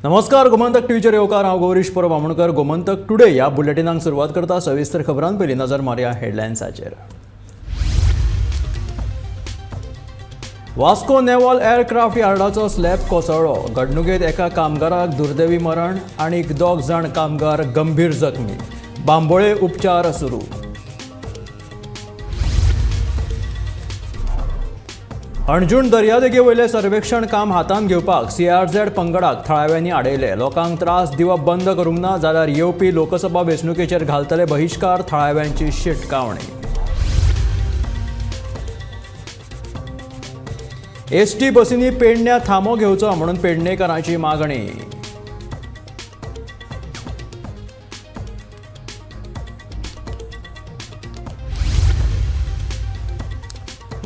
नमस्कार, गोमंतक टीव्हीचेर येवकार. हांव गौरीश परब आमोणकर. गोमंतक टुडे ह्या बुलेटिनाक सुरवात करता. सविस्तर खबरां पयलीं नजर मारया हेडलायन्साचेर. वास्को नेव्हल एअरक्राफ्ट यार्डाचो स्लॅब कोसळ्ळो. घडणुकेत एका कामगाराक दुर्दैवी मरण आनी दोग जाण कामगार गंभीर जखमी. बांबोळे उपचार सुरू. हणजूण दर्यादेगे वयलें सर्वेक्षण काम हातांत घेवपाक सीआरझेड पंगडाक थळाव्यांनी आडयले. लोकांक त्रास दिवप बंद करूंक ना जाल्यार येवपी लोकसभा वेंचणुकेचेर घालतले बहिश्कार, थळाव्यांची शिटकावणी. एसटी बसींनी पेडण्या थांबो घेवचो म्हणून पेडणेकरांची मागणी.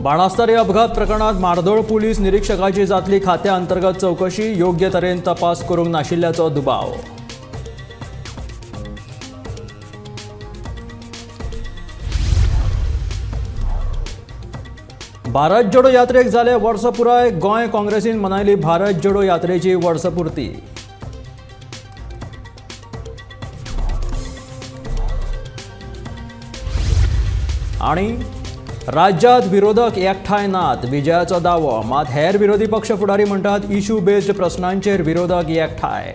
बाणास्तारी अपघात प्रकरणात मार्दोळ पोलीस निरीक्षकाची जातली खात्या अंतर्गत चौकशी. योग्य तरेन तपास करूंक नाशिल्ल्याचो दुबाव. भारत जोडो यात्रेक जाले वर्स पुराय. गोंय काँग्रेसीन मनयली भारत जोडो यात्रेची वर्सपुर्ती. आणि राज्यात विरोधक एकठांय नात, विजयाचो दावो. मात हेर विरोधी पक्ष फुडारी म्हणटात, इश्यू बेस्ड प्रस्नांचेर विरोधक एकठांय.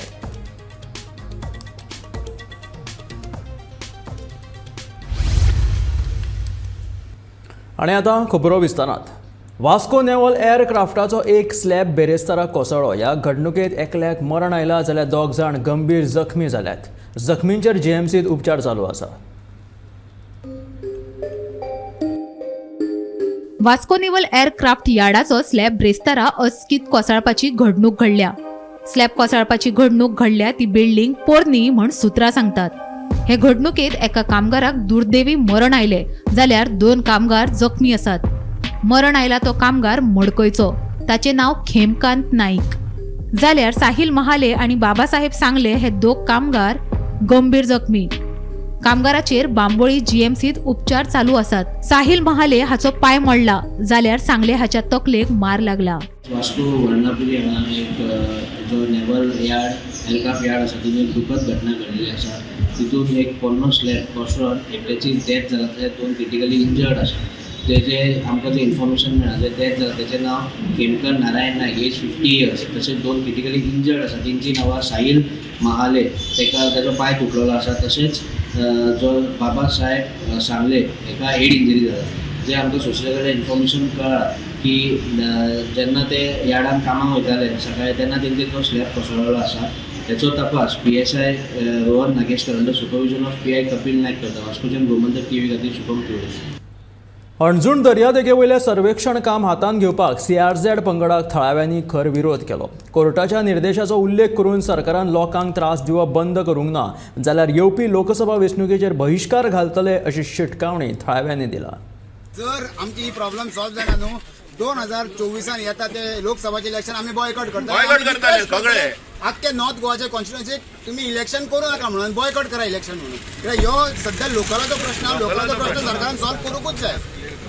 आणि आतां खबरो विस्तारात. वास्को नेव्हल एअरक्राफ्टाचो एक स्लॅब बेरेस्तारा कोसळ्ळो. ह्या घडणुकेत एकल्याक मरण आयलां जाल्यार दोग जाण गंभीर जखमी जाल्यात. जखमींचेर जीएमसीत उपचार चालू आसा. वास्को नेव्हल एअरक्राफ्ट यार्डाचो स्लॅब ब्रेस्तारा अचकीत कोसळपाची घडणूक घडल्या. स्लॅब कोसळपाची घडणूक घडल्या ती बिल्डिंग पोरणी म्हण सुत्रां सांगतात. हे घडणुकेत एका कामगाराक दुर्दैवी मरण आयले जाल्यार दोन कामगार जखमी आसात. मरण आयला तो कामगार मडकयचो, ताचें नांव खेमकांत नाईक. जाल्यार साहिल महाले आनी बाबासाहेब सांगले हे दोग कामगार गंभीर जखमी. कामगाराचेर बांबोळी जीएमसीत उपचार चालू आसात. साहिल महाले हाचो पांय मोडला जाल्यार सांगले हाच्या तकलेक मार लागला. वास्को वर्णापुरी हांगा एक जो नेवल यार्ड एअरक्राफ्ट यार्ड आसा, तितून एक दुखद घटना घडलेली आसा. तितून एक पोन्नो स्लॅब कोसळून एकट्याची डेथ जाला, तशेंच दोन क्रिटिकली इंजर्ड आसा. तेजे आमकां जें इन्फॉर्मेशन मेळ्ळां, जे डेथ जाला तेचें नांव खेमकर नारायण नायक, एज 50 इयर्स. तशेंच दोन क्रिटिकली इंजर्ड आसा, तेंची नांवां साहिल महाले, तेका तेजो पांय तुटलेलो आसा, तशेंच जो बाबा साहेब सांगले हेका हेड इंजरी जाला. जे आमकां सोशल कडेन इन्फॉर्मेशन कळ्ळां की जेन्ना ते यार्डान कामाक वयताले सकाळी, तेन्ना तेंचेर तो स्लॅब कोसळ्ळो आसा. हेचो तपास PSI Rohan Nageshkar under supervision of PI Kapil Naik करता. वास्कोच्यान गोमंतक टीव्ही खातीर शुभम तुळे. हणजूण दर्यादेगे वयलें सर्वेक्षण काम हातांत घेवपाक सीआरझेड पंगडाक थळाव्यांनी खर विरोध केलो. कोर्टाच्या निर्देशाचो उल्लेख करून सरकारान लोकांक त्रास दिवप बंद करूंक ना जाल्यार येवपी लोकसभा वेंचणुकेचेर बहिश्कार घालतले, अशी शिटकावणी थळाव्यांनी दिला. जर आमची ही प्रॉब्लेम सॉल्व जायना न्हू, 2024 येता ते लोकसभाचे इलेक्शन आमी बॉयकॉट करता. Boycott करतले सगळे. आख्खे नॉर्थ गोवाचे कॉन्स्टिट्युएन्सीक तुम्ही इलेक्शन करू नाका म्हणून, बॉयकॉट करा इलेक्शन म्हणून. कित्याक ह्यो सध्या लोकलाचो प्रश्न आहा, लोकलाचो प्रश्न सरकारान सॉल्व करूंकूच जाय.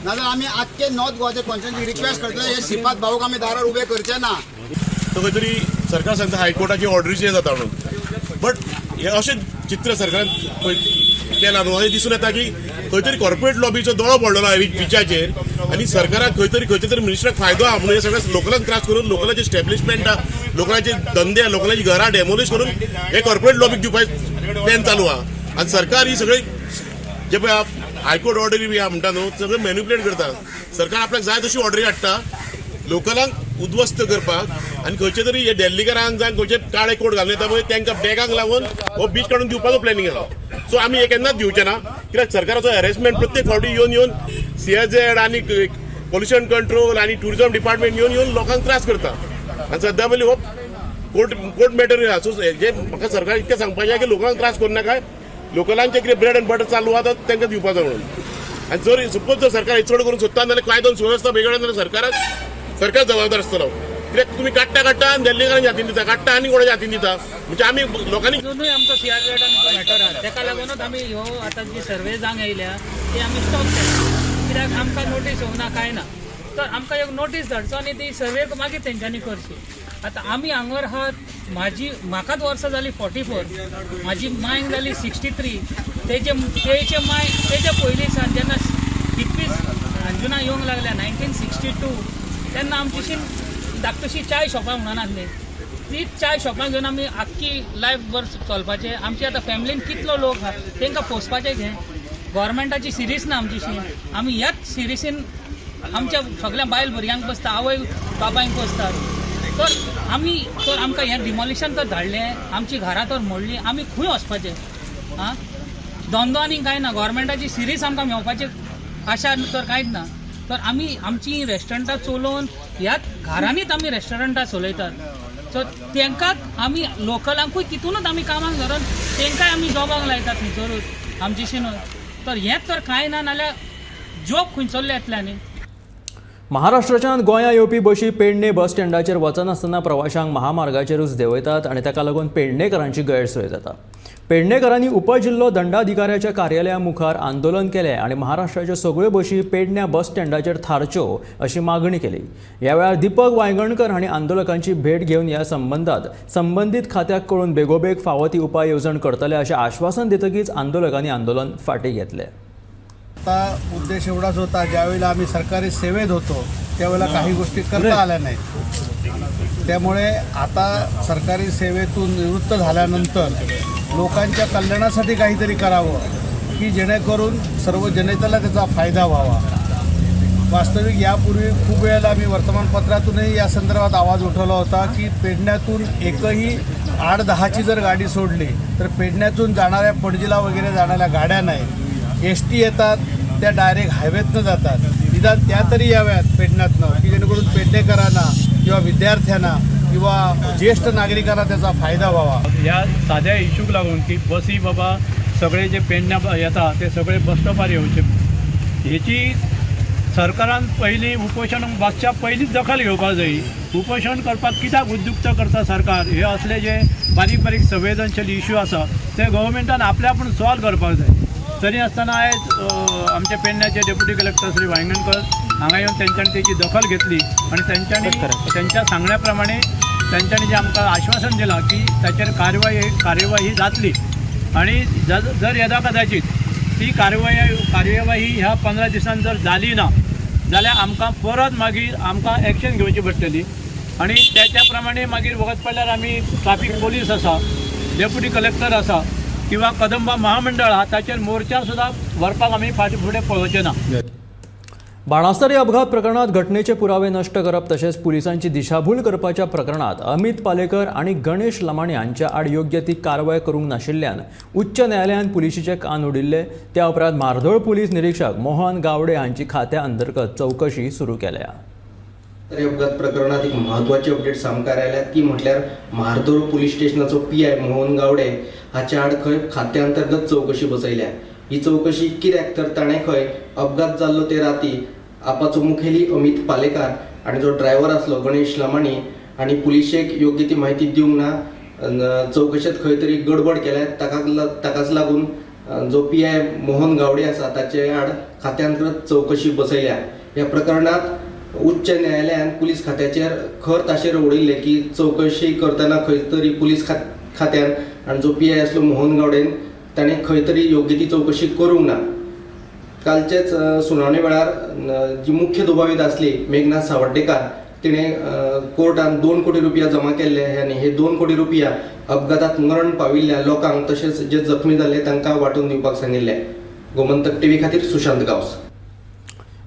नाजाल्यार आमी आख्खे नॉर्थ गोवाचे कॉन्स्टिट्युएन्सी रिक्वेस्ट करतले, हे श्रीपाद भाऊक आमी दारार उबे करचे ना. तो खंय तरी सरकार सांगता हायकोर्टाची ऑर्डरीचेर जाता म्हणून, बट हे अशें चित्र सरकारान पळय केलां न्हू, अशें दिसून येता की खंय तरी कॉर्पोरेट लॉबीचो दोळो पडलेलो आहा बिचाचेर आनी सरकाराक खंय तरी खंयच्या तरी मिनिस्टराक फायदो आहा म्हणून हे सगळे लोकलांक त्रास करून, लोकलाचे स्टॅब्लिशमेंट, लोकांचे धंदे, लोकांची घरां डेमोलिश करून हे कॉर्पोरेट लॉबीक दिवपाक प्लॅन चालू आहा. आनी सरकार ही सगळी जे पळय हायकोर्ट ऑर्डरी बी आहा म्हणटा न्हू, सगळें मॅन्युपुलेट करता. सरकार आपल्याक जाय तशी ऑर्डरी हाडटा लोकलांक उद्ध्वस्त करपाक आनी खंयचे तरी हे दिल्लीकारांक जावं खंयचे काळे कोट घालून येता पळय, तांकां बॅगांक लावन हो बीच काडून दिवपाचो प्लॅनिंग आहा. सो आमी हे केन्नाच दिवचे ना, कित्याक सरकाराचो हॅरेसमेंट प्रत्येक फावटी येवन येवन सीएझेड आनी पोल्युशन कंट्रोल आनी टुरिझम डिपार्टमेंट येवन येवन लोकांक त्रास करता. आनी सद्या पयलीं हो कोर्ट कोर्ट मॅटर आहा. सो जे म्हाका सरकार इतकें सांगपाचें की लोकांक त्रास करूं नाका. लोकलांचे कितें ब्रेड एंड बटर चालू आहा, तो तांकां दिवपाचो म्हणून. आनी जर सपोज जर सरकार हे चड करून सोदता जाल्यार, कायदो आनी सुवेवस्था बिगडत जाल्यार सरकार जबाबदार आसतलो. कित्याक तुमी काडटा काडटा आनी दिल्लीकारांच्या हातीन दिता, काडटा आनी कोणाच्या हातीन दिता, म्हणजे आमी लोकांनी अजुनूय आमचो सीआरझेडान तो मॅटर आहा, तेका लागूनच आमी ह्यो आतां जी सर्वे जावंक येयल्या ती आमी स्टॉप केल्या. कित्याक आमकां नोटीस येवना, कांय ना. तर आमकां एक नोटीस धाडचो आनी ती सर्वे मागीर तेंच्यांनी करची. आतां आमी हांगर आहात. म्हाजी म्हाकाच वर्सां जालीं 44, म्हाजी मांयक जाली 63. तेजे तेजे माय तेजे पयलीं सावन जेन्ना कितलीच अंजुना येवंक लागल्या 1962, तेन्ना आमची धाकटुशी चाय शॉपां म्हणून आसली. तीच चाय शॉपां घेवन आमी आख्खी लायफ भर चलपाचें. आमची आतां फॅमिलीन कितलो लोक आहा, तांकां पोसपाचें हें गोवोरमेंटाची सिरीस ना आमचीशी. आमी ह्याच सिरिसीन आमच्या सगळ्या बायल भुरग्यांक पोसता, आवय बापायंक पोसतात. तर आमी तर आमकां हें डिमॉलिशन तर धाडलें, आमची घरां तर मोडलीं, आमी खंय वचपाचें? आं, धंदो आनी कांय ना. गोवोरमेंटाची सिरीस आमकां मेवपाची आशा तर कांयच ना. तर आमी आमची रेस्टॉरंटां चलोवन ह्याच घरांनीच आमी रेस्टॉरंटां चलयतात. सो तांकांच आमी लोकलांकूय तितूनच आमी कामाक धरून तांकांय आमी जॉबाक लायतात थंयसरूच आमचेशी न्हय. तर हेंच तर कांय ना नाल्यार जॉब खंयसरले येतले न्ही. महाराष्ट्राच्यान गोंया येवपी बशी पेडणे बस स्टँडाचेर वचनासतना प्रवाशांक महामार्गाचेरूच देंवयतात आनी ताका लागून पेडणेकरांची गैरसोय जाता. पेडणेकरांनी उपजिल्लो दंडाधिकाऱ्याच्या कार्यालया मुखार आंदोलन केलें आनी महाराष्ट्राच्यो सगळ्यो बशी पेडण्या बस स्टँडाचेर थारच्यो अशी मागणी केली. ह्या वेळार दीपक वायंगणकर हांणी आंदोलकांची भेट घेवन ह्या संबंदात संबंदीत खात्याक कळून बेगोबेग फावो ती उपाय येवजण करतले अशें आश्वासन दितकीच आंदोलकांनी आंदोलन फाटीं घेतलें. आता उद्देश एवढाच होता, ज्यावेळेला आम्ही सरकारी सेवेत होतो त्यावेळेला काही गोष्टी करता आल्या नाहीत. त्यामुळे आता सरकारी सेवेतून निवृत्त झाल्यानंतर लोकांच्या कल्याणासाठी काहीतरी करावं की जेणेकरून सर्व जनतेला त्याचा फायदा व्हावा. वास्तविक यापूर्वी खूप वेळेला आम्ही वर्तमानपत्रातूनही या संदर्भात आवाज उठवला होता की पेडण्यातून एकही 8-10ची जर गाडी सोडली तर पेडण्यातून जाणाऱ्या पणजीला वगैरे जाणाऱ्या गाड्या नाही. एसटी येतात त्या डायरेक्ट हायवेतनं जातात. निदान त्या तरी याव्यात पेडण्यातनं की जेणेकरून पेडणेकरांना किंवा विद्यार्थ्यांना किंवा ज्येष्ठ नागरिकांना त्याचा फायदा व्हावा. ह्या साद्या इशूक लागून की बसी बाबा सगळे जे पेडण्या येता ते सगळे बस स्टॉपार येवचे, हेची सरकारान पयलीं उपोशण बसच्या पयलींच दखल घेवपाक जाय. उपोशण करपाक कित्याक उद्युक्त करता सरकार? हे असले जे बारीक बारीक संवेदनशील इशू आसा ते गव्हर्मेंटान आपल्या आपूण सॉल्व करपाक जाय. तरी आसतना आयज आमचे पेडण्याचे डेप्युटी कलेक्टर श्री वायंगणकर हांगा येवन तेंच्यांनी तेची दखल घेतली आनी तेंच्यांनी तेंच्या सांगण्या प्रमाणे तेंच्यांनी जें आमकां आश्वासन दिलां की ताचेर कार्यवाही जातली आनी जर येदा कदाचीत ती कार्यवाही ह्या 15 दिसान जर जाली ना जाल्यार आमकां परत मागीर आमकां एक्शन घेवची पडटली आनी त्याच्या प्रमाणे मागीर वगत पडल्यार आमी ट्राफीक पोलीस आसा, डेप्युटी कलेक्टर आसा किंवा कदंबा महामंडळ आहा ताचेर मोर्चा सुद्दां व्हरपाक आमी फाटीं फुडें पळोवचे ना. बाणास्तारी अपघात प्रकरणात घटनेचे पुरावे नश्ट करप तशेंच पुलिसांची दिशाभूल करपाच्या प्रकरणात अमित पालेकर आनी गणेश लमाणी हांच्या आड योग्य ती कारवाय करूंक नाशिल्ल्यान उच्च न्यायालयान पुलिशीचे कान उडिल्ले. त्या उपरांत म्हार्दोळ पुलीस निरीक्षक मोहन गावडे हांची खात्या अंतर्गत चवकशी सुरू केल्या. अपघात प्रकरणात एक म्हत्वाची अपडेट सामकार आयल्या ती म्हटल्यार Mardol police स्टेशनाचो PI Mohan Gawade हाच्या आड खंय खात्या अंतर्गत चवकशी बसयल्या. ही चवकशी कित्याक तर ताणें खंय अपघात जाल्लो ते राती आपाचो मुखेली अमित पालेकार आनी जो ड्रायव्हर आसलो गणेश लमाणी आनी पुलिशेक योग्य ती म्हायती दिवंक ना, चवकशेंत खंय तरी गडबड केल्या. ताकाच लागून जो PI Mohan Gawade आसा ताचे आड खात्या अंतर्गत चवकशी बसयल्या. ह्या प्रकरणात उच्च न्यायालयान पुलीस खात्याचेर खर ताशेर उडयल्ले की चवकशी करतना खंय तरी पुलीस खात्यान आनी जो PI आसलो मोहन गावडेन ताणें खंय तरी योग्य ती चवकशी करूंक ना. कालचेच सुनावणे वेळार जी मुख्य दुबावीत आसली मेघना सावर्डेकार तिणें कोर्टान 2 कोटी रुपया जमा केल्ले आनी हे 2 कोटी रुपया अपघातात मरण पाविल्ल्या लोकांक तशेंच जे जखमी जाल्ले तांकां वांटून दिवपाक सांगिल्ले. गोमंतक टीव्ही खातीर सुशांत गांवस.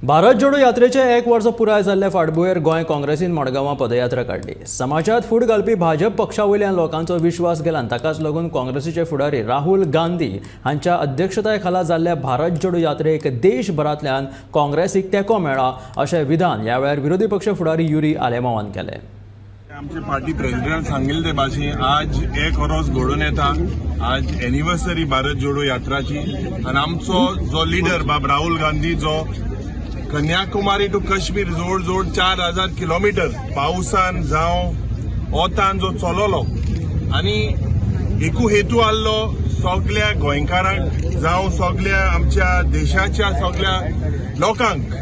भारत जोडो यात्रेचे 1 वर्स पुराय जाल्ले फाटभुंयेर गोंय काँग्रेसीन मडगांवां पदयात्रा काडली. समाजात फूट घालपी भाजप पक्षा वयल्यान लोकांचो विश्वास गेला, ताकाच लागून काँग्रेसीचे फुडारी राहुल गांधी हांच्या अध्यक्षताये खाला जाल्ल्या भारत जोडो यात्रेक देशभरांतल्यान काँग्रेसीक तेंको मेळ्ळा अशें विधान ह्या वेळार विरोधी पक्ष फुडारी युरी आलेमावान केलें. आमचे पार्टी प्रेसिडेंट सांगिल्ले ते भाशेन आज 1 वर्स घडून येता, आज एनिवर्सरी भारत जोडो यात्राची आनी आमचो जो लिडर बाब राहुल गांधी जो कन्याकुमारी टू काश्मीर जवळ जवळ 4000 किलोमिटर पावसान जावं वोतान जो चललो आनी एकू हेतू आहलो सगल्या गोंयकारांक जावं सगल्या आमच्या देशाच्या सगल्या लोकांक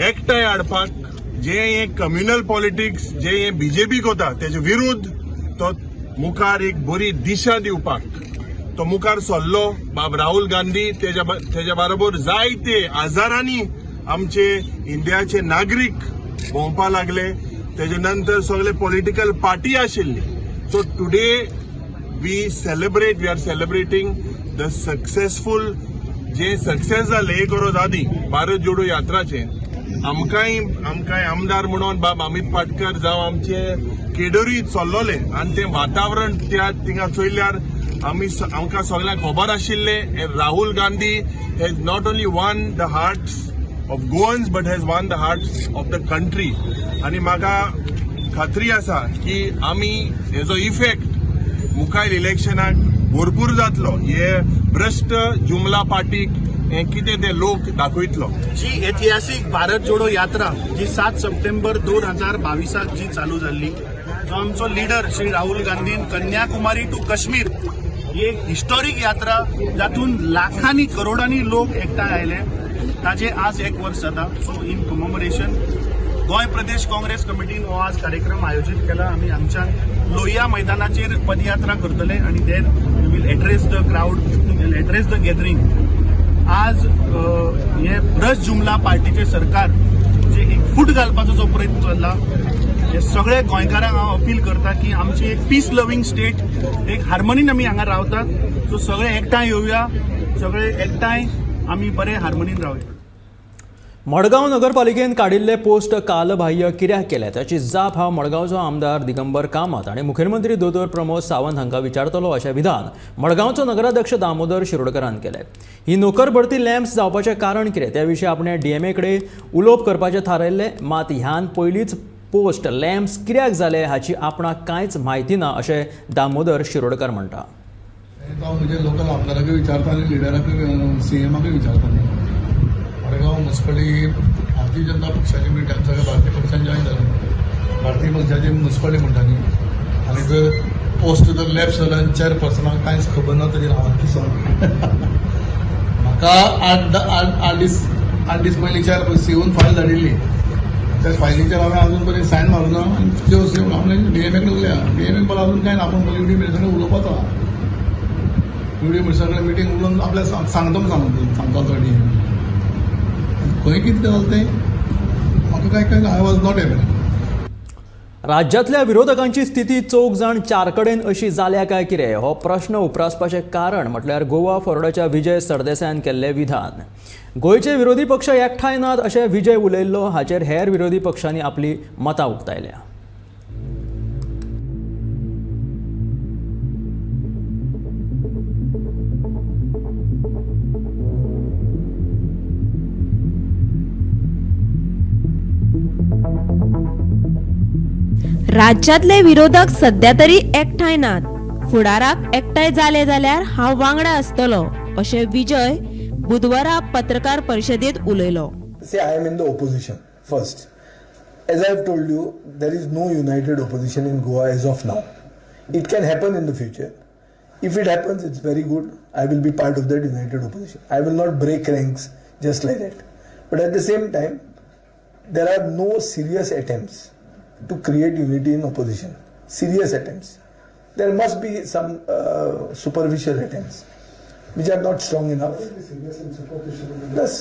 एकठांय हाडपाक, जे हे कम्युनल पॉलिटिक्स जे हे बीजेपी कोता तेजे विरुद्ध तो मुखार एक बरी दिशा दिवपाक तो मुखार सरलो. बाब राहुल गांधी तेज्या बरोबर जायते हजारांनी आमचे इंडियाचे नागरीक भोंवपा लागले. तेजे नंतर सगळे पॉलिटिकल पार्टी आशिल्ली. So today we celebrate, we are celebrating the successful J success जाले एक वरोज आदी भारत जोडो यात्राचे. आमकांय आमकांय आमदार म्हणून बाब अमित पाटकर जावं आमचे केडरी चल्लोले आनी तें वातावरण त्या थिंगा चोयल्यार आमी आमकां सगळ्यांक खबर आशिल्लें Rahul Gandhi has not only won the hearts of Goans but has won the hearts of the country. आनी म्हाका खात्री आसा की आमी हेजो इफेक्ट मुखार इलेक्शनाक भरपूर जातलो. हे भ्रश्ट जुमला पार्टीक हे कितें ते लोक दाखयतलो. जी ऐतिहासिक भारत जोडो यात्रा जी 7 सप्टेंबर 2022 जी चालू जाल्ली, जो आमचो लिडर श्री राहुल गांधीन कन्याकुमारी टू काश्मीर ही एक हिस्टॉरीक यात्रा जातून लाखांनी करोडांनी लोक एकठांय आयले, ताजे आज एक वर्स जाता. So in commemoration Goa Pradesh Congress कमिटीन हो आज कार्यक्रम आयोजीत केला. आमी हांगच्यान लोहिया मैदानाचेर पदयात्रा करतले आनी there we will address the crowd, will address the gathering. आज हे भ्रश्ट जुमला पार्टीचे सरकार जे एक फूट घालपाचो जो प्रयत्न चल्ला, हे सगळे गोंयकारांक हांव अपील करता की आमची एक पीस लवींग स्टेट, एक हार्मनीन आमी हांगा रावतात. सो सगळे एकठांय येवया, सगळे एकठांय आमी बरे हार्मनीन रावया. मडगांव नगरपालिकेन काडिल्ले पोस्ट कालबाह्य कित्याक केले ताची जाप हांव मडगांवचो आमदार दिगंबर कामत आनी मुखेलमंत्री दोतोर प्रमोद सावंत हांकां विचारतलो अशें विधान मडगांवचो नगराध्यक्ष दामोदर शिरोडकरान केलें. ही नोकर भरती लॅम्प्स जावपाचें कारण कितें त्या विशीं आपणें डीएमए कडेन उलोवप करपाचें थारायल्लें, मात ह्यान पयलींच पोस्ट लॅम्प्स कित्याक जाले हाची आपणाक कांयच म्हायती ना अशें दामोदर शिरोडकर म्हणटा. हांव म्हजे लोकल आमदाराकूय विचारता आनी लिडराकूय, सीएमाकूय विचारता. मडगांव म्युनिसिपालिटी भारतीय जनता पक्षाची मिटिंग, सगळे भारतीय पक्षान जॉईन जाले, भारतीय पक्षाची म्युनिसिपालिटी म्हणटा न्ही, आनी जर पोस्ट जर लॅप्स जाल्यार आनी चेअरपर्सनाक कांयच खबर ना ताजेर हांव कितें सांगू? म्हाका 8 दीस पयलीं चेअर सीओन फायल धाडिल्ली. त्या फायलीचेर हांवें अजून पर्यंत सायन मारूं ना आनी त्यो सीओ हांवें डीएमए कडेन उलया. डीएमए बोला अजून कांय ना. आपूण पयलीं युडी मिनिस्टर कडेन उलोवपाचो आहा. युडी मिनिस्टर कडेन मिटींग उलोवन आपल्याक सांगता म्हूण सांगता तो डीएमए. खंय कितें जालें तें म्हाका काय काय I was not aware. राज्यांतल्या विरोधकांची स्थिती चौग जाण चार कडेन अशी जाल्या काय कितें हो प्रश्न उप्रासपाचें कारण म्हटल्यार गोवा फॉरवर्डाच्या विजय सरदेसायान केल्लें विधान. गोंयचे विरोधी पक्ष एकठांय नात अशें विजय उलयल्लो हाचेर हेर विरोधी पक्षांनी आपली मतां उक्तायल्या. राज्यातले विरोधक सध्या तरी एकठांय नात, फुडाराक एकठांय जाले जाल्यार हांव वांगडा आसतलो अशें विजय बुधवारा पत्रकार परिशदेंत उलयलो. See, I am in the opposition first. As I have told you, there is no united opposition in Goa as of now. It can happen in the future. If it happens, it's very good. I will be part of that united opposition. I will not break ranks just like that. But at the same time, there are no serious attempts to create unity in opposition. Serious attempts. There must be some superficial attempts which are not strong enough. Plus,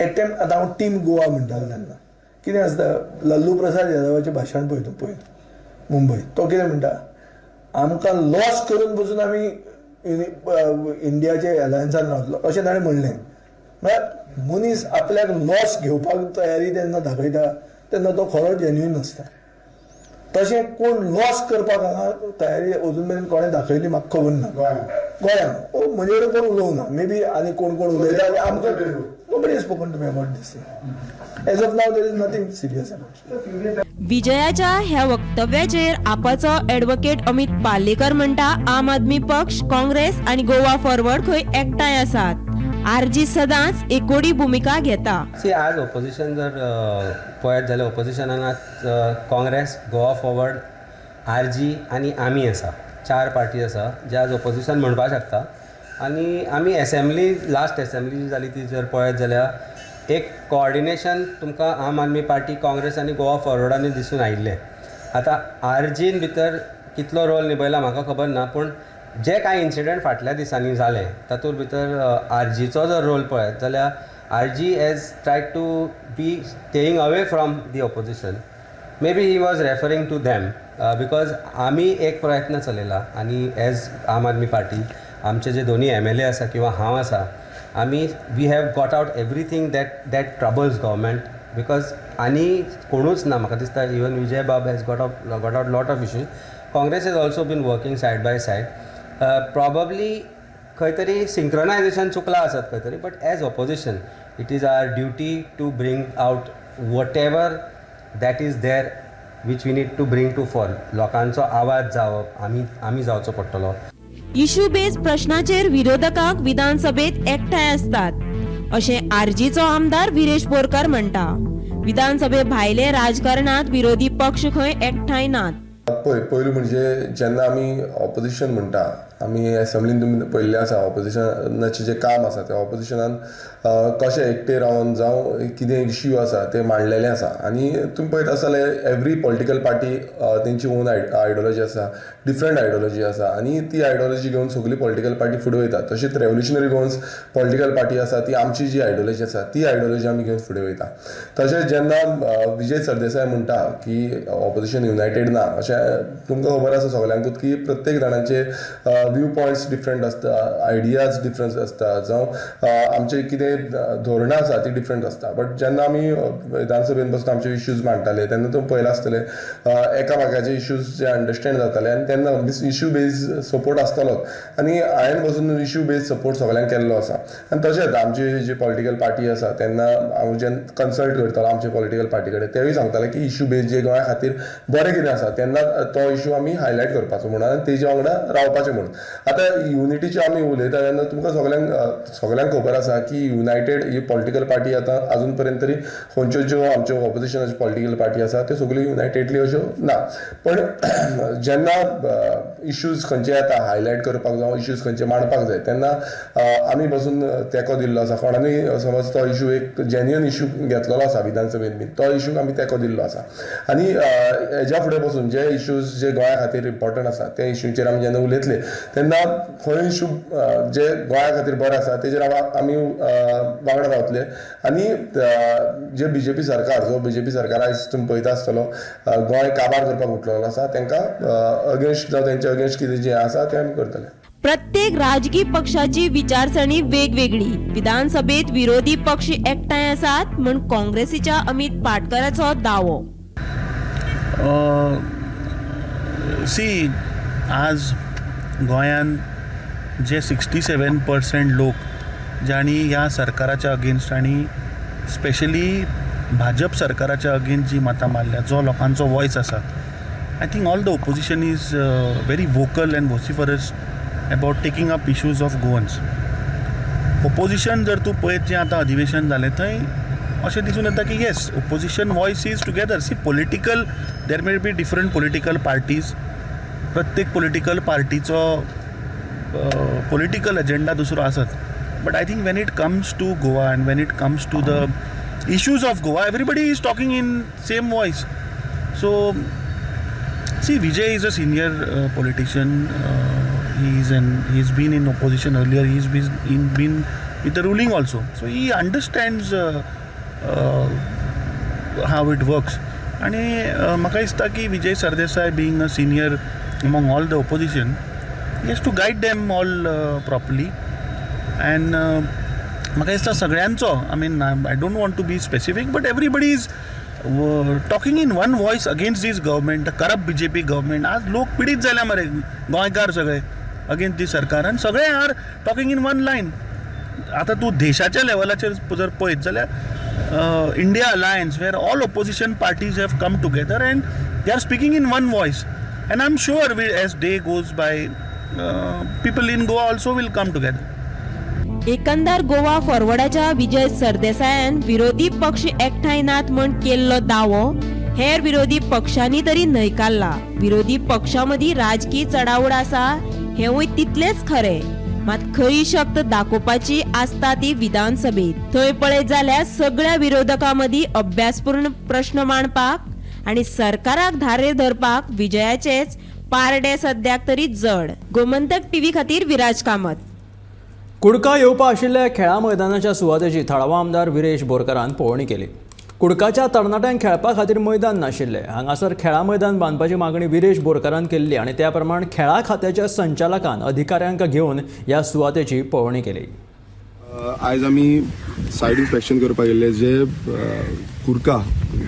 attempt आतां हांव team Goa म्हणटालो तेन्ना कितें आसता, लल्लू प्रसाद यादवाचें भाशण पळयता पळय मुंबय, तो कितें म्हणटा, आमकां लॉस करून पसून आमी इंडियाचे अलायन्सान रावतलो अशें ताणें म्हणलें. म्हळ्यार मनीस आपल्याक लॉस घेवपाक तयारी जेन्ना दाखयता तेन्ना तो खरो जेन्युइन आसता. तशें कोण लॉस करपाक हांगा तयारी अजून मेरेन कोणें दाखयली म्हाका खबर ना गोंयांत. ओ म्हजे कडेन कोण उलोवंक ना, मे बी आनी कोण कोण उलयता जाल्यार आमकां. Nobody has spoken to me about this thing. As of now, there is nothing serious about. विजयाच्या ह्या वक्तव्याचेर आपाचो ॲडव्होकेट अमित पालेकर म्हणटा, आम आदमी पक्ष, काँग्रेस आनी गोवा फॉरवर्ड खंय एकठांय आसात. आरजी सदांच एकोडी भुमिका घेता. सी, आज ओपोजिशन जर पळयत जाल्यार ओपोजिशनान आज काँग्रेस, गोवा फॉरवर्ड, आरजी आनी आमी आसा. चार पार्टी आसा जे आज ओपोजिशन म्हणपाक शकता. आनी आमी एसेंब्ली, लास्ट एसेंब्ली जी जाली ती जर पळयत जाल्यार एक कोऑर्डिनेशन तुमकां आम आदमी पार्टी, काँग्रेस आनी गोवा फॉरवर्डांनी दिसून आयिल्लें. आतां आरजीन भितर कितलो रोल निभयला म्हाका खबर ना, पूण जे कांय इन्सिडंट फाटल्या दिसांनी जाले तातूंत भितर आरजीचो जर रोल पळयत जाल्यार RG has tried to be staying away from the opposition. Maybe he was referring to them, because आमी एक प्रयत्न चलयला आनी एज आम आदमी पार्टी आमचे जे दोनी एमएलए आसा किंवा हांव आसा, आमी we have got out everything that troubles government, because आनी कोणूच ना म्हाका दिसता. इवन विजय बाब has got out lot of issues. Congress has also been working side by side. Probably खंय तरी सिंक्रनायझेशन चुकलां आसत खंय तरी, but as opposition it is our duty to bring out whatever that is there which we need to bring to fore. लोकांचो आवाज जावप आमी जावचो पडटलो. इश्यू बेज प्रश्नाचेर विरोधकांक विधानसभेत एकठांय आसतात अशें आरजीचो आमदार विरेश बोरकार म्हणटा. विधानसभे भायले राजकारणात विरोधी पक्ष खंय एकठांय नात. पळय, पयलू म्हणजे जेन्ना आमी ऑपोजिशन म्हणटा, आमी एसेंब्लीन तुमी पळयल्लें आसा, ऑपोजिशनाचें जें काम आसा तें ऑपोजिशनान कशें एकटे रावन जावं कितें इश्यू आसा ते मांडलेले आसा. आनी तुमी पळयत आसतले, एवरी पॉलिटिकल पार्टी तेंची ओन आयडियोलॉजी आसा, डिफरंट आयडियोलॉजी आसा आनी ती आयडियोलॉजी घेवन सगळी पॉलिटिकल पार्टी फुडें वयता. तशीच रेवोल्युशनरी गोवन्स पॉलिटिकल पार्टी आसा, ती आमची जी आयडियोलॉजी आसा ती आयडियोलॉजी आमी घेवन फुडें वयता. तशेंच जेन्ना विजय सरदेसाय म्हणटा की ऑपोजिशन युनायटेड ना, अशें तुमकां खबर आसा सगल्यांकूच की प्रत्येक जाणांचे व्यू पॉयंट्स डिफरंट आसता, आयडियाज डिफरंट आसता, जावं आमचे कितें धोरणां आसा ती डिफरंट आसता. बट जेन्ना आमी विधानसभेन बसून आमचे इश्यूज मांडटाले तेन्ना तुमी पळयलां आसतलें, एकामेकाचे इश्यूज जे अंडरस्टँड जाताले आनी तेन्ना इश्यू बेज सपोर्ट आसतालोच आनी हांवें बसून इश्यू बेज सपोर्ट सगल्यांक केल्लो आसा. आनी तशेंच आमची जी पॉलिटिकल पार्टी आसा, तेन्ना हांव जेन्ना कन्सल्ट करतालो आमचे पॉलिटिकल पार्टी कडेन, तेवूय सांगताले की इश्यू बेज जे गोंया खातीर बरें कितें आसा तेन्ना तो इश्यू आमी हायलायट करपाचो म्हणून आनी तेजे वांगडा रावपाचें म्हणून. आतां युनिटीचे आमी उलयता तेन्ना तुमकां सगल्यांक सगल्यांक खबर आसा की युनायटेड ही पॉलिटिकल पार्टी आतां आजून पर्यंत तरी खंयच्यो ज्यो आमच्यो ऑपोजिशनाच्यो पॉलिटिकल पार्टी आसा त्यो सगल्यो युनायटेडली अश्यो ना. पण जेन्ना इश्यूज खंयचे येता हायलायट करपाक जावं इश्यूज खंयचे मांडपाक जाय, तेन्ना आमी बसून तेंको दिल्लो आसा. कोणानूय समज तो इश्यू एक जेन्युइन इश्यू घेतलेलो आसा विधानसभेन बीन, तो इश्यूक आमी तेंको दिल्लो आसा. आनी हेज्या फुडें बसून जे इश्यूज जे गोंया खातीर इम्पॉर्टंट आसा ते इश्यूचेर आमी जेन्ना उलयतले तेन्ना खंय इश्यू जे गोंया खातीर बरें आसा तेजेर आमी वांगडा रावतले. आनी जे बीजेपी सरकार, जो बीजेपी सरकार आयज तुमी पळयता आसतलो गोंय काबार करपाक उठलेलो आसा, तांकां अगेन्स्ट जावं तेंच्या अगेन्स्ट कितें जें आसा तें आमी करतले. प्रत्येक राजकीय पक्षाची विचारसरणी वेगवेगळी. विधानसभेत विरोधी पक्ष एकठांय आसात म्हूण काँग्रेसीच्या अमित पाटकराचो दावो. सी, आज गोंयान जे 67% लोक जांणी ह्या सरकाराच्या अगेन्स्ट आनी स्पेशली भाजप सरकाराच्या अगेन्स्ट जी मतां मारल्या, जो लोकांचो वॉयस आसा, I think all the opposition is very vocal and vociferous about taking up issues of Goans. Opposition जर तूं पळयत, जें आतां अधिवेशन जालें थंय अशें दिसून येता की yes, opposition voice is together. See, political, there may be different political parties, प्रत्येक पॉलिटिकल पार्टीचो पॉलिटिकल एजेंडा दुसरो आसत, but I think when it comes to Goa and when it comes to the issues of Goa, everybody is talking in same voice. So see, Vijay is a senior politician. He's been in opposition earlier. He's been with the ruling also, so he understands how it works. आणि म्हाका दिसता की Vijay Sardesai being a senior among all the opposition, he has to guide them all properly. And म्हाका दिसता सगळ्यांचो, I mean, I don't want to be specific, but everybody is talking in one voice against this government, the corrupt BJP government. आज लोक पिडीत जाल्या मरे गोंयकार सगळे अगेन्स्ट दीस सरकार आनी सगळे are talking in one line. आतां तूं देशाच्या लेवलाचेर जर पळयत जाल्यार India Alliance, where all opposition parties have come together and they are speaking in one voice, and I am sure as day goes by, people in Goa also will come together. एकंदर गोवा फॉरवर्डाच्या विजय सरदेसायान विरोधी पक्ष एकठांय नात म्हूण केल्लो दावो हेर विरोधी पक्षांनी तरी न्हयकारला. विरोधी पक्षां मदीं राजकी चडाओड आसा हेंवूय तितलेंच खरें. मात खरी शक्त दाखोवपाची आसता ती विधानसभेत. थंय पळयत जाल्यार सगळ्या विरोधकां मदीं अभ्यासपूर्ण प्रश्न मांडपाक आनी सरकाराक धारेर धरपाक विजयाचेच पारडे सद्याक तरी जड. गोमंतक टीव्ही खातीर विराज कामत. कुडका येवपा आशिल्ल्या खेळा मैदानाच्या सुवातेची थळावा आमदार विरेश बोरकारान पळोवणी केली. कुडकाच्या तरणाट्यांक खेळपा खातीर मैदान नाशिल्लें. हांगासर खेळा मैदान बांदपाची मागणी विरेश बोरकारान केल्ली आनी त्या प्रमाण खेळा खात्याच्या संचालकान अधिकाऱ्यांक घेवन ह्या सुवातेची पळोवणी केली. आयज आमी सायड इन्स्पेक्शन करपाक गेल्ले जे कुडका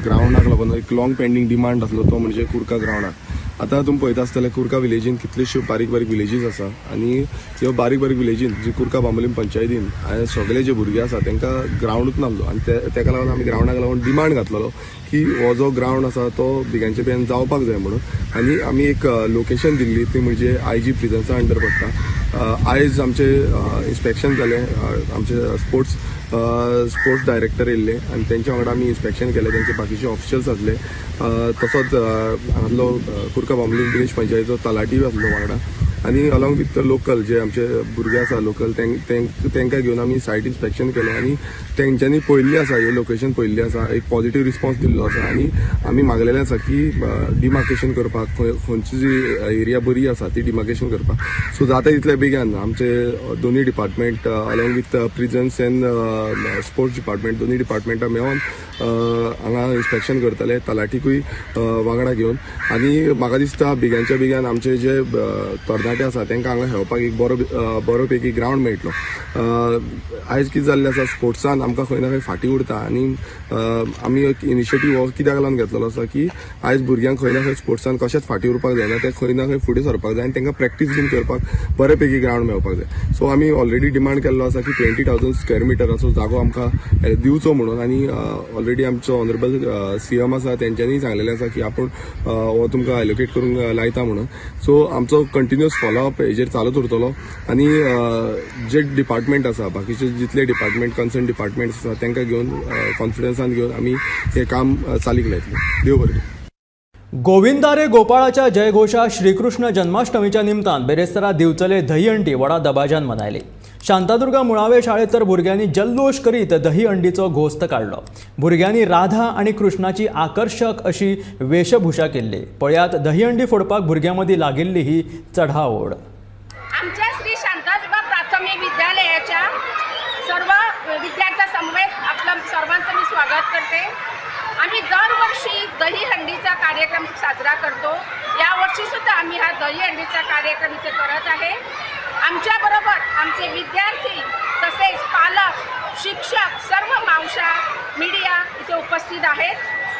ग्रावंडाक लागून एक लॉंग पेंडींग डिमांड आसलो तो म्हणजे कुडका ग्रावंडाक. आतां तुमी पळयता आसतले कुडका विलेजीन कितल्योश्यो बारीक बारीक विलेजीस आसा आनी ह्यो बारीक बारीक विलेजीन जी कुडका बांबोलीम पंचायतीन सगळे जे भुरगे आसा तांकां ग्रावंडूच नासलो आनी तेका लागून आमी ग्रावंडाक लागून डिमांड घातलेलो की हो जो ग्रावंड आसा तो भिग्यांच्या बेन जावपाक जाय म्हणून. आनी आमी एक लोकेशन दिल्ली ती म्हणजे आय जी प्रिजन्सा अंडर पडटा. आयज आमचे इन्स्पेक्शन जालें, आमचे स्पोर्ट्स स्पोर्ट्स डायरेक्टर येयल्ले आनी तेंच्या वांगडा आमी इन्स्पेक्शन केलें. तेंचे बाकीचे ऑफिशल्स आसले, तसोच हांगातलो कुडका बांबोली विलेज पंचायतीचो तलाटीय आसलो वांगडा आनी अलॉंग विथ लोकल जे आमचे भुरगे आसा लोकल तेंकां घेवन आमी सायट इन्स्पेक्शन केलें आनी तेंच्यांनी पळयल्लें आसा, हें लोकेशन पळयल्लें आसा, एक पॉझिटीव रिस्पॉन्स दिल्लो आसा आनी आमी मागलेलें आसा की डिमार्केशन करपाक खंयची जी एरिया बरी आसा ती डिमार्केशन करपाक. सो जाता तितल्या बेगीन आमचे दोनूय department along with prisons and sports department दोनूय डिपार्टमेंटां मेळोन हांगा इन्स्पेक्शन करतले तलाठीकूय वांगडा घेवन. आनी म्हाका दिसता बेग्यांच्या बेग्यान आमचे जे तरणाटे आसा तांकां हांगा खेळपाक एक बरो बरो पैकी ग्रावंड मेळटलो. आयज कितें जाल्लें आसा, स्पोर्ट्सान आमकां खंय ना खंय फाटीं उरता आनी आमी एक इनिशिएटीव हो कित्याक लागून घेतलेलो आसा की आयज भुरग्यांक खंय ना खंय स्पोर्ट्सान कशेंच फाटीं उरपाक जायना, ते खंय ना खंय फुडें सरपाक जाय आनी तांकां प्रॅक्टीस बीन करपाक बरे पैकी ग्रावंड मेळपाक जाय. सो आमी ऑलरेडी डिमांड केल्लो आसा की 20,000 स्क्वेअर मिटराचो जागो आमकां दिवचो म्हणून आनी ऑलरेडी आमचो ऑनरेबल सीएम आसा तेंच्यांनी सांगलेलें आसा की आपूण हो तुमकां एलोकेट करूंक लायता म्हणून. सो आमचो कंटिन्युअस फॉलोअप हेजेर चालूच उरतलो आनी जे डिपार्टमेंट आसा बाकीचे जितले डिपार्टमेंट कन्सर्न डिपार्टमेंट्स आसा तांकां घेवन कॉन्फिडन्सान घेवन आमी हें काम चालीक लायतले. देव बरें करूं. गोविंदारे गोपाळाच्या जयघोषा श्रीकृष्ण जन्माष्टमीच्या निमतान बेरेस्तारा दिवचले दहीहंडी व्हडा दबाज्यान मनयली. शांतादुर्गा मुळावे शाळेत तर भुरग्यांनी जल्लोश करीत दहीहंडीचो घोस्त काडलो. भुरग्यांनी राधा आनी कृष्णाची आकर्शक अशी वेशभूषा केल्ली. पळयात दहीहंडी फोडपाक भुरग्यां मदीं लागिल्ली ही चढाओढ. आमच्या श्री शांतादुर्गा प्राथमिक विद्यालयाच्या सर्व विद्यार्थ्यांसमवेत आपलं सर्वांचं मी स्वागत करते. आम्ही दरवर्षी दहीहंडीचा कार्यक्रम साजरा करतो. यावर्षीसुद्धा आम्ही हा दहीहंडीचा कार्यक्रम इथे करत आहे. आमच्याबरोबर आमचे विद्यार्थी तसेच पालक, शिक्षक, सर्व मावशा, मीडिया इथे उपस्थित आहेत.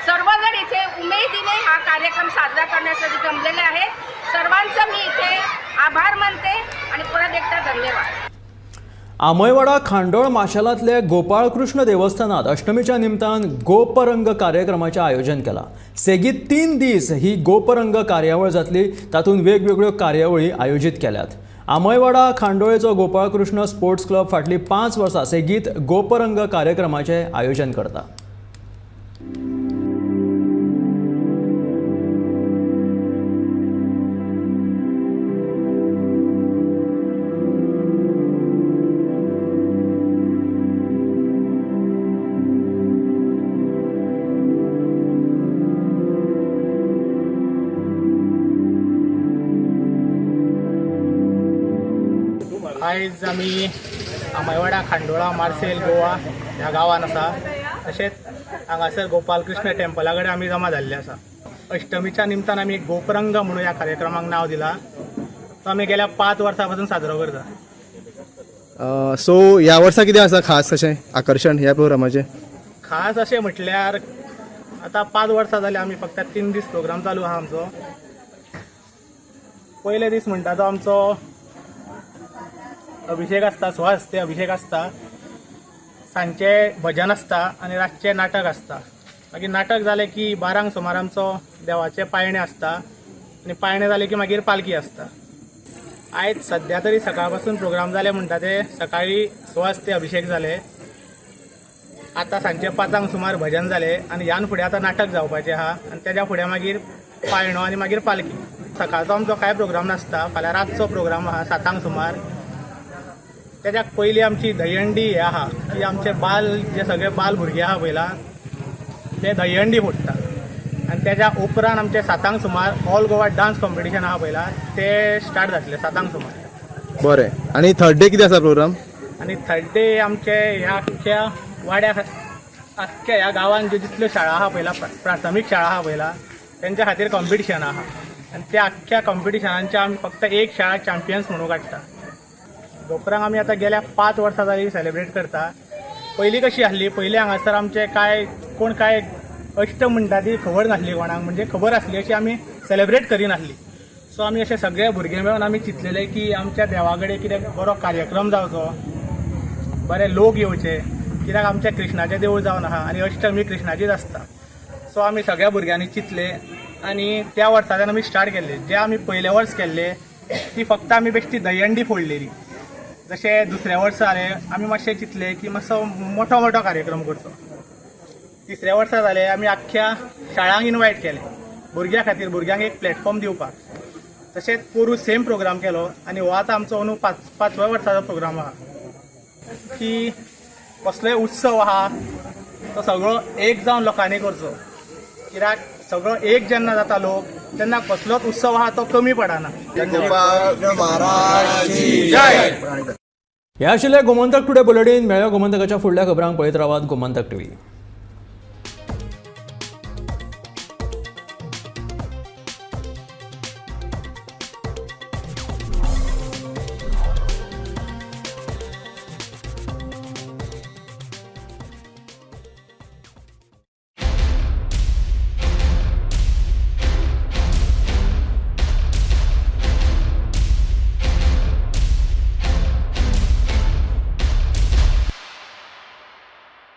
सर्वजण इथे उमेदीने हा कार्यक्रम साजरा करण्यासाठी जमलेले आहेत. सर्वांचं मी इथे आभार मानते आणि परत एकदा धन्यवाद. आमयवाडा खांडोळ माशेलांतले गोपाळकृष्ण देवस्थानात अष्टमीच्या निमतान गोपरंग कार्यक्रमाचें आयोजन केलां. सेगीत 3 दीस ही गोपरंग कार्यावळ जातली. तातूंत वेगवेगळ्यो कार्यावळी आयोजीत केल्यात. आमयवाडा खांडोळेचो गोपाळकृष्ण स्पोर्ट्स क्लब फाटलीं 5 वर्सां सेगीत गोपरंग कार्यक्रमाचें आयोजन करता. आयज आमी आमयवाडा खांडोळा मार्सेल गोवा ह्या गांवान आसा. तशेंच हांगासर गोपालकृष्ण टेम्पला कडेन आमी जमा जाल्ले आसा. अष्टमीच्या निमतान आमी गोपरंग म्हणून ह्या कार्यक्रमाक नांव दिला. तो आमी गेल्या 5 वर्सां पासून साजरो करता. सो ह्या वर्सा कितें आसा खास अशें आकर्शण ह्या प्रोग्रामाचें? खास अशें म्हटल्यार आतां 5 वर्सां जालीं आमी फक्त 3 दीस प्रोग्राम चालू आहा आमचो. पयले दीस म्हणटा तो आमचो अभिषेक आसता, स्वहस्ते अभिषेक आसता, सांजचे भजन आसता आनी रातचें नाटक आसता. मागीर नाटक जालें की 12 सुमार आमचो देवाचें पाळणें आसता आनी पाळणें जालें की मागीर पालखी आसता. आयज सद्या तरी सकाळ पासून प्रोग्राम जाले म्हणटा ते सकाळी स्वहस्ते अभिषेक जाले, आतां सांजचे 5 सुमार भजन जालें आनी ह्यान फुडें आतां नाटक जावपाचें आहा आनी तेज्या फुडें मागीर पाळणो आनी मागीर पालखी. सकाळचो आमचो कांय प्रोग्राम नासता. फाल्यां रातचो प्रोग्राम आहा 7 सुमार. तेज्या पयलीं आमची दहीहंडी हे आहा की आमचे बाल जे सगळे बाल भुरगे आहा पयला ते दहीहंडी फोडटा आनी तेज्या उपरांत आमचे 7 सुमार ऑल गोवा डान्स कॉम्पिटिशन आहा पयला ते स्टार्ट जातले 7 सुमार. बरें, आनी थर्ड डे कितें आसा प्रोग्राम? आनी थर्ड डे आमचे ह्या आख्ख्या वाड्या, आख्ख्या ह्या गांवान ज्यो जितल्यो शाळा आहा पयला, प्राथमीक शाळा आहा पयला, तेंच्या खातीर कॉम्पिटिशन आहा आनी त्या आख्ख्या कॉम्पिटिशनांचे आमी फक्त एक शाळा चॅम्पियन्स म्हणून काडटा. धोपरांक आमी आतां गेल्या 5 वर्सां जाली सेलिब्रेट करता. पयलीं कशी आसली, पयलीं हांगासर आमचे काय कोण काय अश्ट म्हणटा ती खबर नासली कोणाक, म्हणजे खबर आसली अशी आमी सेलिब्रेट करिनासली. सो आमी अशे सगळे भुरगे मेळून आमी चिंतलेले की आमच्या देवा कडेन कितें बरो कार्यक्रम जावचो, बरे लोक येवचे, कित्याक आमच्या कृष्णाचें देवूळ जावन आहा आनी अष्टमी कृष्णाचीच आसता. सो आमी सगळ्या भुरग्यांनी चिंतले आनी त्या वर्साच्यान आमी स्टार्ट केल्ले. जे आमी पयले वर्स केल्ले ती फक्त आमी बेश्टी दहीहंडी फोडलेली. जशें दुसऱ्या वर्सा जालें, आमी मातशें चिंतलें की मातसो मोठो मोठो कार्यक्रम करचो. तिसऱ्या वर्सा जालें, आमी आख्ख्या शाळांक इनवायट केलें भुरग्यां खातीर, भुरग्यांक एक प्लॅटफॉर्म दिवपाक. तशेंच पोरूं सेम प्रोग्राम केलो आनी हो आतां आमचो अंदू पांचव्या वर्साचो प्रोग्राम आहा की कसलोय उत्सव आहा तो सगळो एक जावन लोकांनी करचो, कित्याक सगळो एक जेन्ना जाता लोक तेन्ना कसलोच उत्सव आहा तो कमी पडना. हे आशिल्ले गोमंतक टुडे बुलेटीन. मेळ्ळ्यो गोमंतकाच्या फुडल्या खबरांक पळयत रावात गोमंतक टीव्ही.